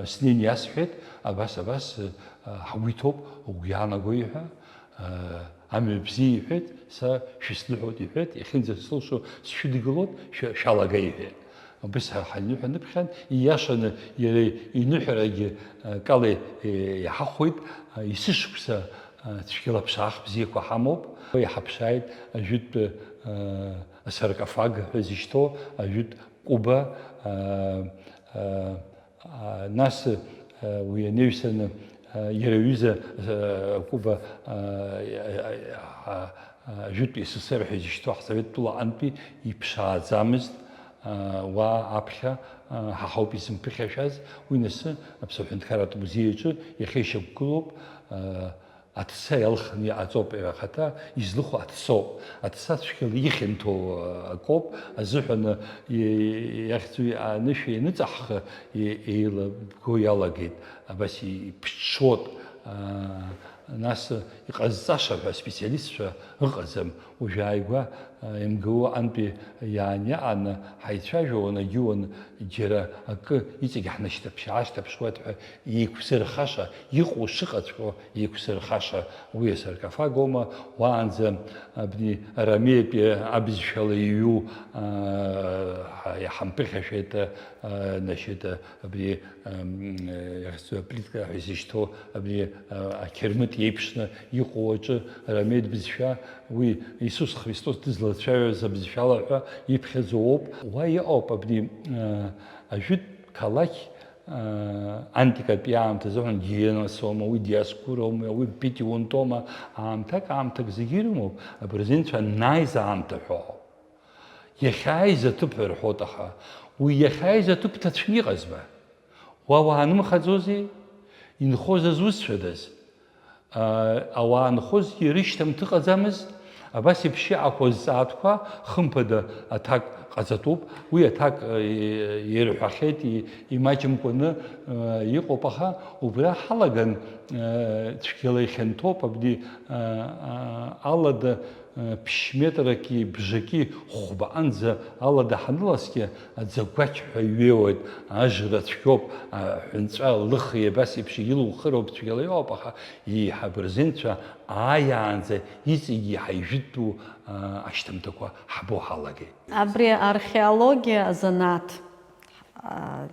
снеин иасҳәеит, абас, абас, ҳгәы иҭоуп, угәы иаанаго, иҳәа. Амҩа бзиа, иҳәеит, са шәысныҳәоит, иҳәеит, иахьынӡасылшо сшәыдгылоит, шәа-, шәалагеи, иҳәеит. Убыс ҳа-, ҳаныҳәа ныԥхьан, ииашаны иара иныҳәарагьы, а, кала, е, иҳахәоит, а, есышықәса, а, цәгьала аԥшаах бзиақәа ҳамоуп. Уи иҳаԥшааит ажәытә, а, асаркофаг ҳәа зышьҭоу, ажәытә кәыба, а, а, А, нас, а, уи анаҩсаны, а, иара иҩыза, а, Куба, а, а, а, Жәытә С С Р ҳәа изышьҭоу ҳсовет тәыла аҟынтәи иԥшааӡамызт, а, уа аԥхьа, а, ҳа ҳауп изымԥыхьашәаз, уи нас Аԥсны аҳәынҭқарратә музеи аҿы иахьа ишьақәгылоуп, а, Аца иалхны иҟаҵоуп иара ахаҭа, излыху ацоуп. Аца цәгьала ихьанҭоу акоуп, азыҳәан и-, иахьӡу анышә ианыҵаҳха, и-, еилабго иалагеит, абас иԥҽҽуот, аа, нас иҟазҵаша ҳәа специалистцәа ыҟаӡам. Уажәааигәа, а, М Г У аҟынтәи иаан иаҟаны ҳаицәажәауан, агьыуан, џьара акы иҵегь ҳнашьҭаԥшь-аашьҭаԥшуеит ҳәа еиқәзырхаша, иҟоу шыҟаҵәҟьоу еиқәзырхаша, уи асаркофаг аума, уаанӡа абни арамеитәи абызшәала иҩу, аа, иҳамԥыхьашәеит, аа, нашьыта абри, ам, иахьӡу аплитка ҳәа изышьҭоу абри, аа, ақьырмыт Иеиԥшны иҟоу аҿы арамеи бызшәа, уи Иисус Христос дызлацәажәоз абызшәала ҳәа иԥхьаӡоу ауп. Уа иҟоуп абни, а, ажәытә қалақь, а, антикатәи аамҭа азыҳәан Гиенос аума, уи Диоскур аума, уи Петиунто аума, аамҭак, аамҭак зегьы ирымоуп, абырзенцәа анаиз аамҭа ҳәа. Иахьааиз аҭыԥ ҳәа рҳәоит, аха уи иахьааиз аҭыԥ ҭацәны иҟазма? Уа уаанымхаӡозеи? Инхоз азусҭцәадаз? А, ауаа нхозгьы рышьҭамҭ ыҟаӡамыз? Абас еиԥш иҟақәоу азҵаатәқәа, хымԥада, аҭак ҟаҵатәуп. Уи аҭак, а, ирҳәахьеит, и-, имаҷымкәаны, а, иҟоуп, аха убра ҳалаган, а, цәгьала ихьанҭоуп, абни, а, а, алада, ԥшьметрак бжаки хәбаҟанӡа алада ҳаныласкьа, аӡагәақь ҳәа иҩеиуеит, ажра цәгьоуп, аҳәынҵәа лыхи абас еиԥш илухыроуп, цәгьала иоуп, аха еиҳаб рзенцәа ааиаанӡа иҵегьы иаҳа ижәытәу, а, ашьҭамҭақәа ҳбо ҳалагеит. Абри археологиа азанааҭ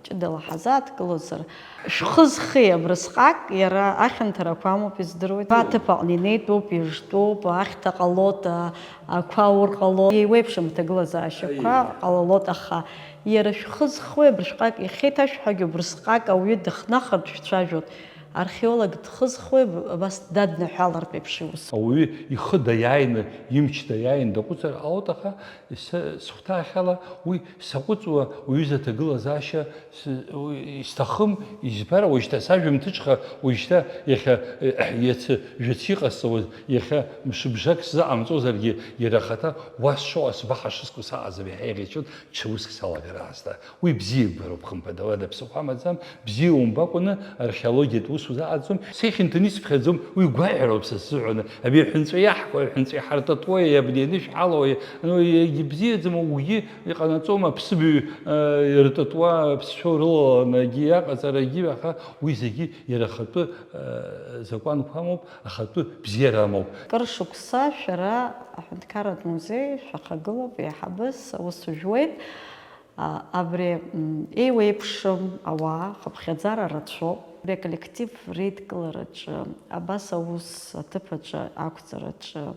ҷыдала ҳазааҭгылозар, шәхы зхи абрысҟак иара ахьанҭарақәа амоуп, издыруеит. Аҭыԥ аҟны инеитәуп, ижтәуп, ахьҭа ҟалоит, ақәа аур ҟалоит, еиуеиԥшым аҭагылазаашьақәа ҟалалоит, аха иара шәхы зхуеи абрышҟак, иахьеиҭашәҳәагьы убрысҟак ауаҩы дыхнахыртә шәцәажәоит. Археолог дхызхуеи, абас даднаҳәалартә еиԥш иус? Ауаҩы ихы даиааины, имч даиааины даҟәыҵыр ҟалоит, аха са сыхәҭаахьала уи саҟәыҵуа уҩыза аҭагылазаашьа с-, уи исҭахым, избар, уажәшьҭа сажәымҭыҽха, уажәшьҭа иахьа, э, иацы жәацы иҟасҵауаз, иахьа мшыбжак сзыҟамҵозаргьы, иара ахаҭа уа сшыҟаз, сбаҳа шыскәу саҟаӡам, иаҳа иӷьычуан, ҽа уск салагар аасҭа. Уи бзиабароуп, хымԥада, уа даԥсыхәа амаӡам, бзиа умбакәаны археологиатә усура аҟаҵом, сеихьынҭаны исыԥхьаӡом, уи гәаҳәароуп са сзыҳәаны, абри аҳәынҵәа иаҳкуа, аҳәынҵәа иҳартытуа, абни анышә ҳалоу, ну, егьыбзиаӡам, угәгьы иҟанаҵом, аԥсыбаҩ, э, иртытуа, аԥсшәа урылаланы, акгьы иаҟаҵарагьы, аха уи зегьы иара ахатәы, э, закәанқәа амоуп, ахатәы бзиара амоуп. Кыр шықәса шәара аҳәынҭқарратә музеи шәахагылоуп, еиҳабыс аус ужәуеит. А, абри, м, еиуеиԥшым ауаа, хыԥхьаӡара рацәоуп. Абри аколлектив реидкылараҿы абас аус аҭыԥаҿы ақәҵараҿы,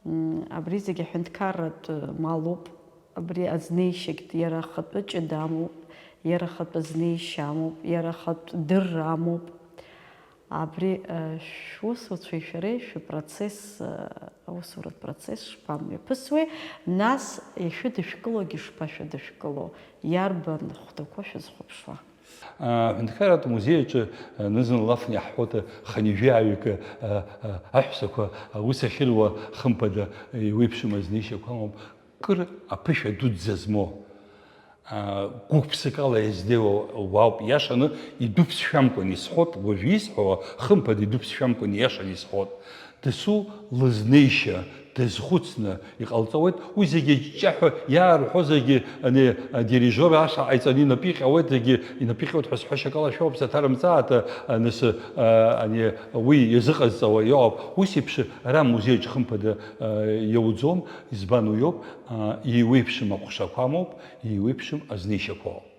м, абри зегьы аҳәынҭқарратә малуп. Абри азнеишьагь иара ахатәы ҷыда амоуп, иара ахатәы азнеишьа амоуп, иара ахатә дырра амоуп. Абри, э, шәусуцәеи шәареи шәпроцесс, э, аусуратә процесс шԥамҩаԥысуеи, нас ишәыдышәкылогьы шԥашәыдышәкыло, иарбан хәҭақәа шәызхәаԥшуа? Аҳәынҭқарратә музеи аҿы, э, зны-зынла афон иаҳҳәоит, э, хынҩажәаҩык, э, э, аҳәсақәа аус ахьыруа, хымԥада, еиуеиԥшым азнеишьақәа амоуп, кыр аԥышәа дуӡӡа змоу. Аа, гәык-ԥсыкала иазнеиуа уаауп, иашаны идуԥсшәамкәан исҳәот, уажә исҳәауа, хымԥада, идуԥсшәамкәан ииашаны исҳәот. Дасу лызнеишьа дазхәыцны иҟалҵауеит, уи зегьы ҷҷаҳәа иаарҳәо зегьы, ани, адирижиор ашҟа ҟаиҵаны инапы иҟьауеит, зегьы инапы иҟьоит ҳәа сҳәашьа акала шәоуп, саҭарымҵааит, а, нас, а, ани, уи иазыҟазҵауа иҟоуп. Ус еиԥш ара амузеиаҿ хымԥада, а, иауӡом, избан уиоуп, а, еиуеиԥшым аҟәшақәа амоуп, еиуеиԥшым азнеишьақәоуп.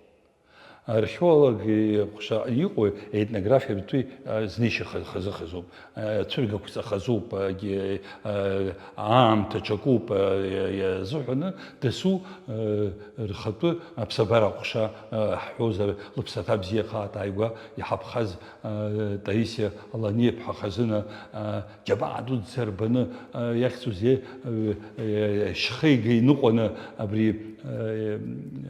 Археолог иҟәша иҟоу етнографиатәи, а, знеишьа ха-, хазы-хазуп, а, цәыргақәҵа хазуп, а, ги-, а, аамҭа ҽакуп, а, иа-, иазыҳәаны дасу, а, рхатәы аԥсабара аҟәша, а, ҳҳәозар, лыԥсаҭа бзиахааит ааигәа иҳаԥхаз, а, Таисиа Аланиаԥҳа хазына, а, џьабаа дуӡӡа рбаны, а, иахьӡузеи, а, а, шьхеига иныҟәаны абри, а,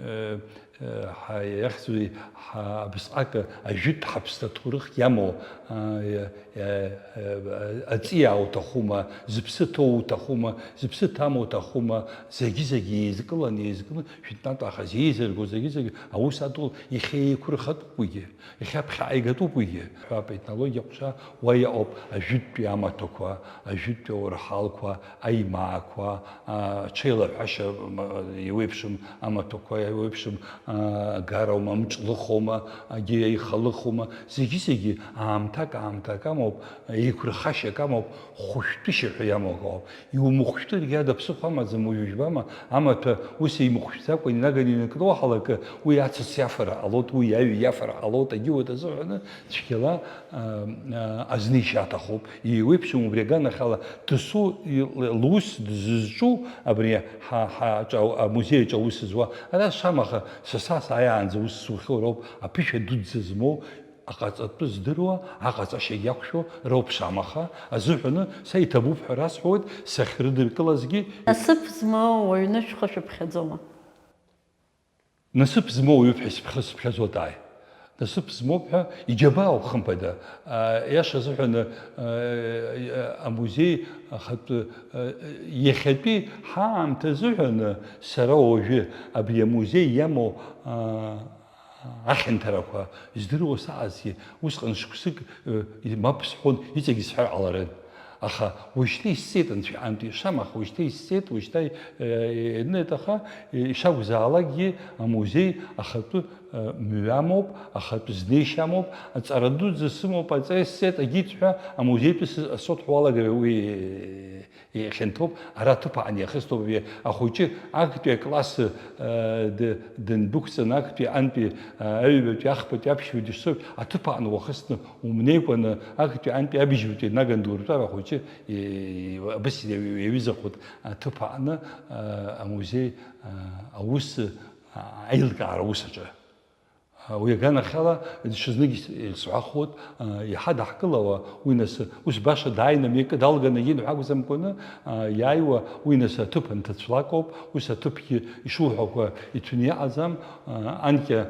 а, Ҳа иахьӡуи, ҳа, абысҟак ажәытә ҳаԥсҭа ҭоурыхк иамоу, а, а, а, аҵиаа уҭахума, зыԥсы ҭоу уҭахума, зыԥсы ҭамоу уҭахума, зегьы-зегьы еизкылан, еизкылан, жәытәнатә аахыс еизырго зегьы-зегьы аус адул иахьа еиқәырхатәуп уигьы, иахьа ԥхьаҟа игатәуп уигьы. Ҳәа апетнологиа ҟәша уа иҟоуп ажәытәтәи амаҭәақәа, ажәытәтәи ауарҳалқәа, аимаақәа, а, ҽеилаҳәашьа, м, еиуеиԥшым амаҭәақәа, еиуеиԥшым агароума, амҿлыхоума, агьи аихалыхума, зегьы-зегьы аамҭак, аамҭак амоуп, еиқәырхашьак амоуп, хәышәтәышьа ҳәа иамоу акоуп. Иумыхәшәтәыргьы ада ԥсыхәа амаӡам, уажәы жәбама, амаҭәа ус имыхәшәӡакәа инаганы инаркны уаҳалакы, уи ацыц иафара ҟалоит, уи аҩ иафара ҟалоит, агьи уадаҵәҟьаны цәгьала а, а, азнеишьа аҭахуп. Еиуеиԥшым убри аганахьала досу и-, лус дызҿу абри ҳа-, ҳаҿ-, а, амузеи аҿы аус зуа. Ара шамаха са, са сааиаанӡа ус сухьоу роуп, аԥышәа дуӡӡа змоу, аҟаҵатәы здыруа, аҟаҵашьагь иақәшәо роуп шамаха. Азыҳәаны са иҭабуп ҳәа расҳәоит, сахьрыдыркылазгьы. Насыԥ змоу уаҩны шәхы шәыԥхьаӡома? Насыԥ змоу уаҩуп ҳәа исыԥхьа-, сыԥхьаӡоит, ааи. Насыԥ змоуп ҳәа, иџьабаауп, хымԥада. А, иаша азыҳәаны, а, амузеи ахатә, а, иахьатәи ҳаамҭа азыҳәаны сара уажәы абри амузеи иамоу, а, ахьанҭарақәа здыруа саҟазгьы, усҟан шықәсык, э, мап сҳәон, иҵегьы сҳәар ҟаларын. Аха уажәшьҭа исҵеит анцәа иҟынтәи, шамаха уажәшьҭа исҵеит, уажәшьҭа, э, ианеит, аха, э, ишакәзаалакгьы амузеи ахатәы, э, мҩамоуп, ахатәы знеишьа амоуп, аҵара дуӡӡа сымоуп, аҵара исҵеит, агьиҭ ҳәа амузеитәы сы-, асоҭ уалагара уи, э, ихьанҭоуп, ара аҭыԥ аан иахысҭоуп, уи ахәыҷы актәи акласс, э, д-, дандәықәҵаны, актәи антәи, э, аҩбатәи, ахԥатәи, аԥшьбатәи шцоит, аҭыԥ аан уахысны умнеикәаны, актәи антәи абжьбатәи наган дуртәар ахәыҷы, э, абас иаҩызахоит аҭыԥ ааны, э, амузеи, э, аус, э, аилкаара аус аҿы. Уи аганахьала, даҽазнык исҳәахуеит, иҳадаҳкылауа, уи нас, ус баша дааины мҩакы далганы егьин ҳәа акәӡамкәаны, иааиуа, уи нас аҭыԥ анҭацәлакоуп, ус аҭыԥгьы ишуҳәақәа иҭәны иҟаӡам, анкьа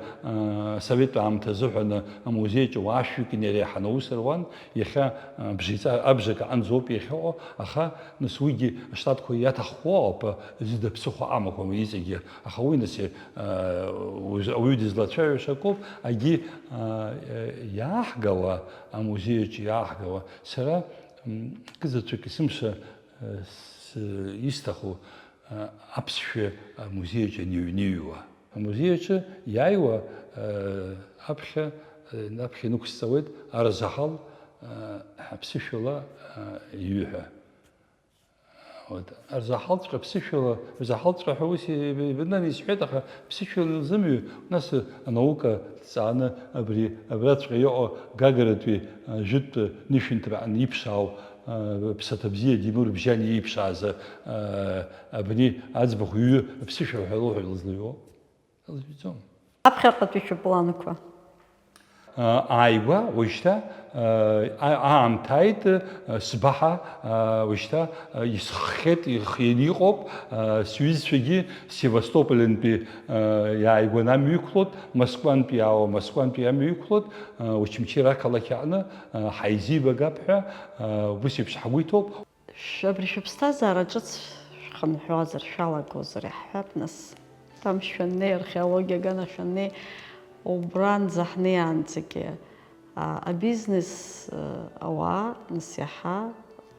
асовет аамҭа азыҳәаны амузеиаҿы уаа шәҩык инеиреиҳаны аус руан, иахьа абжеиҵа-, абжак аҟынӡоуп иахьыҟоу, аха нас уигьы аштатқәа иаҭаххо ауп, зда ԥсыхәа амақәам иҵегьы, аха уи нас Уажә ауаҩы дызлацәажәаша акоуп, агьи, а, иааҳгауа, амузеи аҿы иааҳгауа, сара, м, кызаҵәык есымша, а, с-, исҭаху, а, аԥсшәа амузеи аҿы аныҩныҩуа. Амузеи аҿы иааиуа, а, аԥхьа, а, аԥхьа инықәсҵауеит арзаҳал, а, аԥсышәала, а, иҩы ҳәа. Вот. Арзаҳалҵәҟьа ԥсышәала, рзаҳалҵәҟьа ҳәа ус ибнан исҳәеит, аха ԥсышәала илзымҩу, нас анаука дҵааны абри, абраҵәҟьа иҟоу Гагаратәи, а, жәытәтәи нышәынҭра аҟны иԥшаау, а, Ԥсаҭа бзиа Димур Бжьани иԥшааз, а, абни аӡбахә ҩы аԥсышәала ҳәа лоуҳәа илызлыҩуа? Илжәӡом. Аԥхьаҟатәи шәыпланқәа? Ааигәа уажәшьҭа, а, аамҭа ааит, а, сбаҳа, а, уажәшьҭа, а, исххеит, ихианы иҟоуп, а, сҩызцәагьы Севастополнтәи, а, иааигәаны амҩа иқәлоит, Москвантәи иаауа Москвантәи амҩа иқәлоит, а, Очамчыра ақалақь аҟны, а, ҳаизибагап ҳәа, а, ус еиԥш ҳгәы иҭоуп. Шә-, абри шәыԥсҭазаара ҿыц шәхынҳәуазар, шәалагозар, иаҳҳәап, нас. Тамшәаннеи, археологиа аганахьаннеи, убранӡа ҳнеиаанӡагьы, а, абизнес, а, ауаа, нас, иаҳа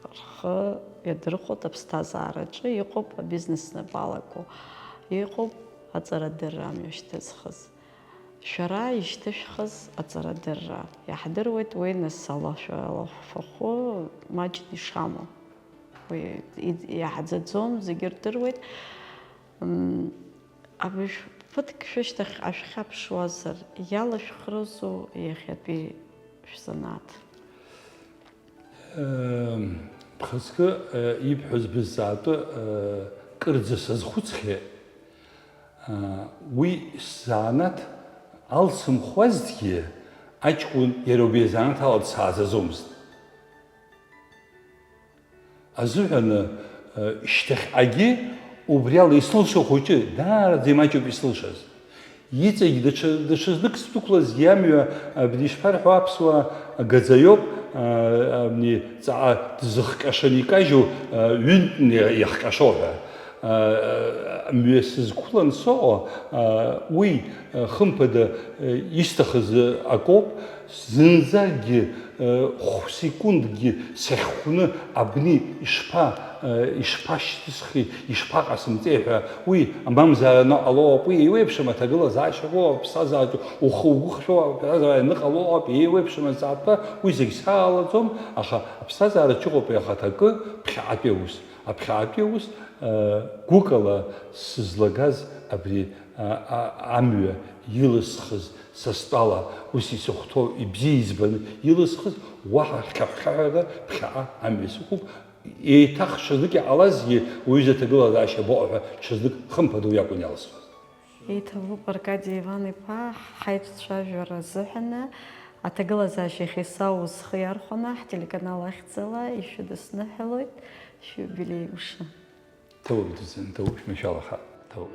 рхы иадырхәоит аԥсҭазаараҿы, иҟоуп абизнес знапы алаку, иҟоуп аҵарадырра амҩа шьҭызхыз. Шәара ишьҭышәхыз аҵарадырра иаҳдыруеит, уи нас алашәа-, алафахәы маҷны ишамоу. Уи и-, иаҳӡаӡом, зегьы рдыруеит. М, абыржә ԥыҭк шәышьҭахь ашәхьаԥшуазар, иалашәхрызу иахьатәи шәзанааҭ? Ем, бхаҵкы, э, ибҳәаз бызҵаатәы, э, кырӡа сазхәыцхьеит. Э, уи сзанааҭ алсымхуазҭгьы, аҷкәын иара убри азанааҭ ала дсааӡаӡомызт. Азыҳәаны, э, шьҭахьҟагьы убри ала исылшо хәыҷы даараӡа имаҷуп исылшаз. Иҵегь даҽа, даҽазнык сдәықәлазгьы амҩа, абни ишԥарҳәо, аԥсуаа агаӡа иоуп, а, абни ҵаҟа дзыхҟьашаны икажьу, а, ҩынтәны иахҟьашо ҳәа. А, мҩа сызқәлан сыҟоу, а, уи, а, хымԥада, а, исҭахыз акоуп, зынӡакгьы, а, хә-, секундкгьы сахьхәны абни ишԥа, Ишԥашьҭысхи, ишԥаҟасымҵеи ҳәа, уи амамзаара аныҟало ауп, уи еиуеиԥшым аҭагылазаашьа ыҟоуп, аԥсҭазаараҿы ухы угәы хшәо аԥсҭазаара аныҟало ауп, еиуеиԥшым азҵаатәқәа, уи зегь саалаӡом, аха аԥсҭазаараҿы ыҟоуп иахаҭакы ԥхьаҟатәи аус. Аԥхьаҟатәи аус, гәыкала сызлагаз абри амҩа илысхыз, са стәала ус исыхәҭоу, ибзиа избаны илысхыз, уаҳа хьаҳә-хьаҳәра ԥхьаҟа амҩа сықәуп. Еиҭах ҽазнык иҟалазгьы, уҩыза аҭагылазаашьа боуп ҳәа, ҽазнык хымԥада уи акәын иалысхыз. Еиҭабуп, Аркади Иван-иԥа, ҳаицәажәара азыҳәаны, аҭагылазаашьа ахь есааира схы иархәаны, ҳтелеканал ахьӡала ишәыдысныҳәалоит, шәиубилеи мшы. Ҭабуп, дад, ҭабуп, шәманшәалаха, ҭабуп.